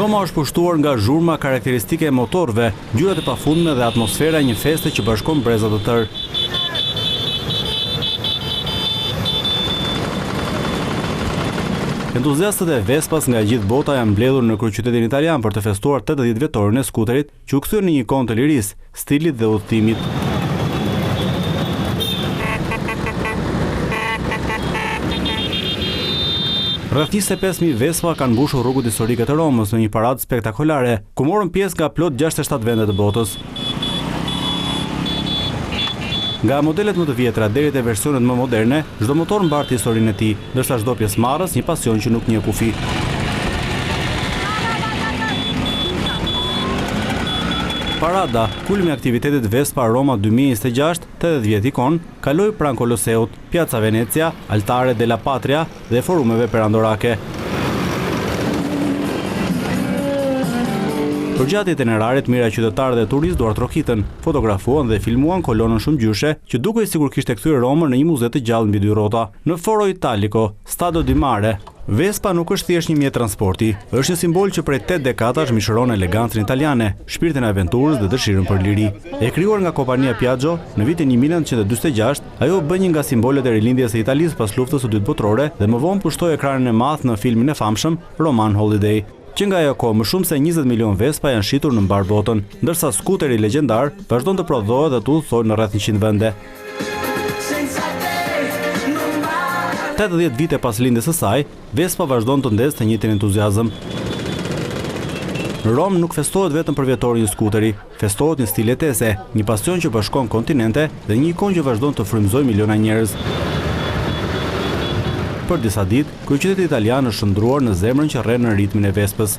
Roma është pushtuar nga zhurma karakteristike e motorëve, ngjyrat e pafundme dhe atmosfera e një feste që bashkon breza të tërë. Entuziastët e Vespas nga e gjithë bota janë mbledhur në kryeqytetin italian për të festuar 80 vjetorin e skuterit që u kthye në një ikonë të lirisë, stilit dhe udhëtimit. Rreth 25.000 Vespa kanë mbushur rrugët historike të Romës në një paradë spektakolare, ku morën pjesë nga plot 67 vende të botës. Nga modelet më të vjetra deri te versionet më moderne, çdo motor mbart historinë e tij, ndërsa çdo pjesëmarrës një pasion që nuk njeh kufi. Parada, kulmi i aktivitetit Vespa Roma 2026, 80 vjet ikonë, kaloi pranë Koloseut, Piazza Venezia, Altare della Patria dhe forumeve perandorake. Përgjatë itinerarit, mijëra qytetarë dhe turistë duartrokitën, fotografuan dhe filmuan kolonën shumëngjyrëshe, që dukej sikur kishte kthyer Romën në një muze të gjallë mbi dy rrota. Në Foro Italico, Stadio di Mare, Vespa nuk është thjesht një mjet transporti, është një simbol që prej 8 dekadash mishëron elegancën italiane, shpirtin e aventurës dhe dëshirën për liri. E krijuar nga kompania Piaggio në vitin 1946, ajo u bë një nga simbolet e rilindjes së Italisë pas Luftës së Dytë Botërore dhe më vonë pushtoi ekranin e madh në filmin e famshëm Roman Holiday. Që nga ajo kohë, më shumë se 20 milion Vespa janë shitur në mbarë botën, ndërsa skuteri legjendar vazhdon të prodhohet dhe të udhëtojë në rreth 100 vende. 80 vite pas lindjes së saj, Vespa vazhdon të ndezë të njëjtin entuziazëm. Në Romë nuk festohet vetëm përvjetori i një skuteri, festohet një stil jetese, një pasion që bashkon kontinente dhe një ikonë që vazhdon të frymëzojë miliona njerëz. Për disa ditë, kryeqyteti italian është shndërruar në zemrën që rreh në ritmin e Vespës.